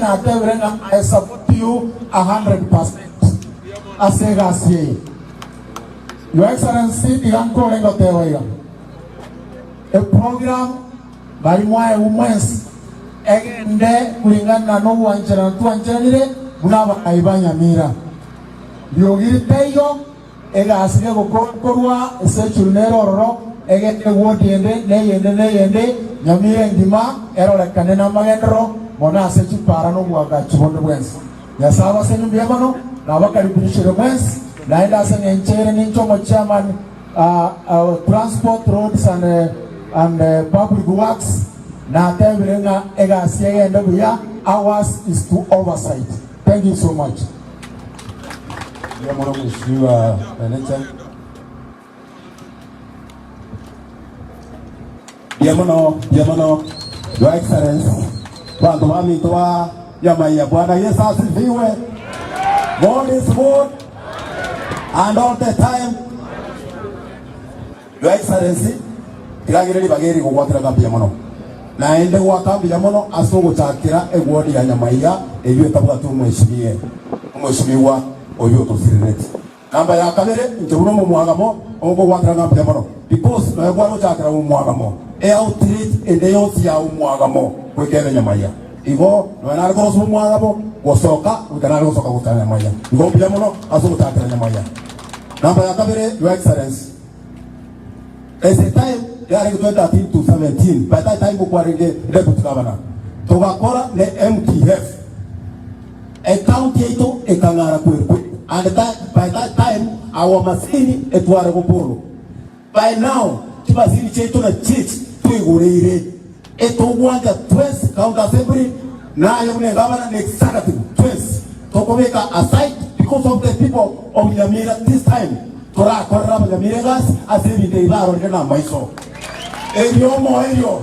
natebire ng'a I support you a 100% ase egasi eye. Your Excellency iga nkore ngoteba iga, eprogram bari mwaegwa mwensi egende kuringana nogwancherana twancheranire buna abarai ba Nyamira. Riogi ritaiyo, egasi gegokorwa ase echuru nere ororo, egende ewodi ende na eyende na eyende, Nyamira engima erorekane namagenderero mono ase chipara na obwagachi bonde bwensi. Nyasae abasemi mbuya mono, na abakaribishere mwensi, naende ase engencho ere ninche omochairman Transport, Roads and and Public Works, natebire ng'a egasi egende buya, ours is to oversight. Thank you so much. Mbuya mono Mheshimiwa Manager. Mbuya mono, mbuya mono, Your Excellency, banto baminto ba Nyamaiya, Bwana Yesu asifiwe. God is good and all the time. Your Excellency, tiragire ribaga eri gogwakera ng'a mbuya mono. Naende goaka mbuya mono ase ogochakera eward ya Nyamaiya eyio etabwati omweshimie, omweshimiwa oyio otosirereti. Namba ya kabere, inche buna omomwagamo okogwakera ng'a mbuya mono because nonya kware gochakera omwagamo eoutreach ende yonsi ya omwagamo goika ebe Nyamaiya. Igo nonya nare korosia omwagamo gosoka goika nare gosoka gochia Nyamaiya. Igo mbuya mono ase ogochakera Nyamaiya. Namba ya kabere, Your Excellency, as a time yarenge 2013 to 17 by that time okwarenge deputy governor togakora ne MTF Ecounty yaito ekang'ara kweri kweri and that, by that time our masini etware gopolo. By now chimasini chiaito na chichi twaigureire etogwancha twensi county assembly naye buna egavana na executive twensi tokobeka aside because of the people of Nyamira this time torakorera abanyamira egasi ase ebinto ebi barorire namaiso. Erio omoerio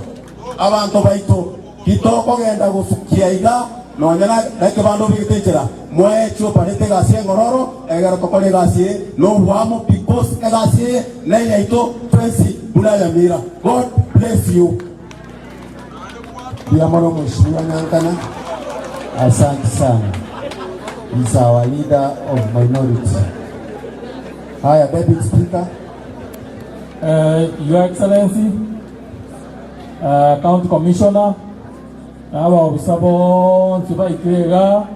abanto baito Titokogenda gosukia iga nonya nekebanda obegete enchera, moe chioparete egasi engororo, egere tokore egasi eye noboamo because egasi eye neyaito twensi buna Nyamira. God bless you. Mbuya mono Mheshimiwa Nyankana, asante sana. He's our leader of minority. Haya, Deputy Speaker. Your Excellency, County Commissioner, na abaofisa bonsi baikire igaa,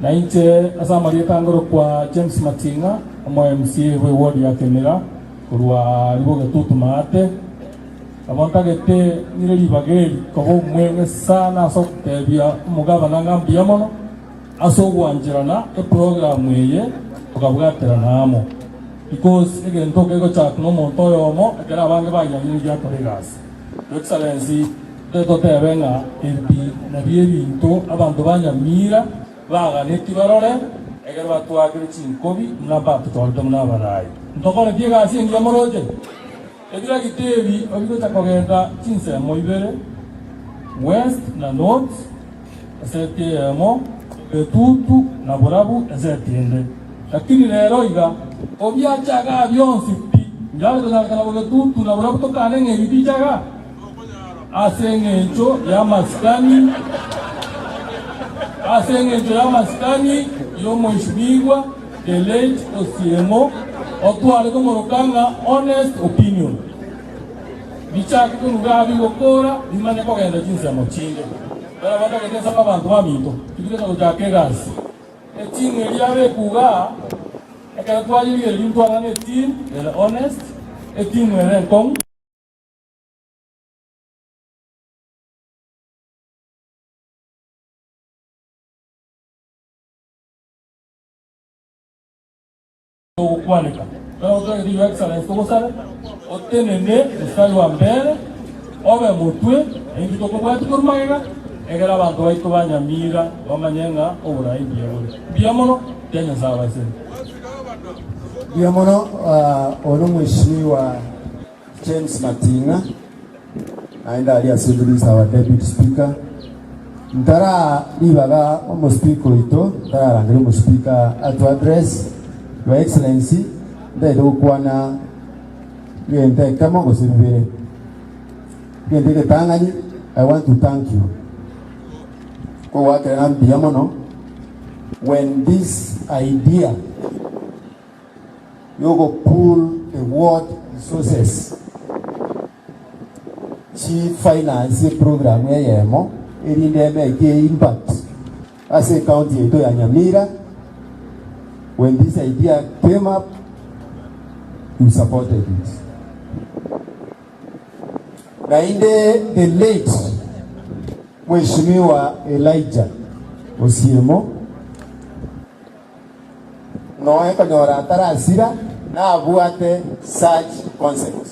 na inche ase amarieta ngorokwa James Mating'a, omo MCA bwe ward ya Kemera, korwa Ribogetutu Maate. Nabo ntagete ng'ire ribaga eri koba omweng'e sana ase ogotebia omogabana ng'a mbuya mono ase ogwancherana eprogram eye tokabwaterana amo. Because egento kegochaka nomonto oyomo ekero abange bayianyire giakora egasi. Your Excellency, totebe totebe ng'a ebi nabio ebinto abanto ba Nyamira baganeti barore ekero batwakire chinkobi buna mbatochorete buna abarai. Ntokoreti egasi engiya moroche? Ebiragita ebi obigocha kogenda chinsemo ibere, west na north, eseti eyemo, etutu na borabu eseti ende. Lakini rero iga, obiachaga bionsi pi, inchare konyarekana bogetutu na borabu tokane ng'a ebi bichaga ase engencho y'amasikani, ase engencho y'amasikani y'omoisimigwa the late Osiemo, otware komoroka ng'a honest opinion. Bichake koruga bigokora, bimanye kogenda chinsemo chinde. Barabwo batagete nsabe abanto baminto, tibigesa gochaka egasi. Etimu eria yabeku igaa, ekero twayerigereria ntwarora ne etimu ere honest, etimu ere enkong'u. Togokwaneka. Ekero otagete Your Excellency togosabe, otenene mstari wa mbere, obe motwe, na intwe tokobwatia korwa magega, egere abanto baito ba Nyamira bamanye ng'a oborai mbuya bore. Mbuya mono, tiga Nyasae abasenie. Mbuya mono ono Mheshimiwa James Mating'a naende aria ase introduce our deputy speaker. Ntara ribaga omospeaker oito, ntararangeria omospeaker atu address, Your Excellency, ntaete gokwana egento ekemo gose bibere. Egento egetang'ani, I want to thank you. Kogwakera mbuya mono when this idea yogo pool the ward resources chi finance eprogram eyemo erinde emeke impact ase ecounty yaito ya Nyamira, when this idea came up you supported it. Naende the late Mheshimiwa Elijah Osiemo noe konyora atarasira nabwate such concept.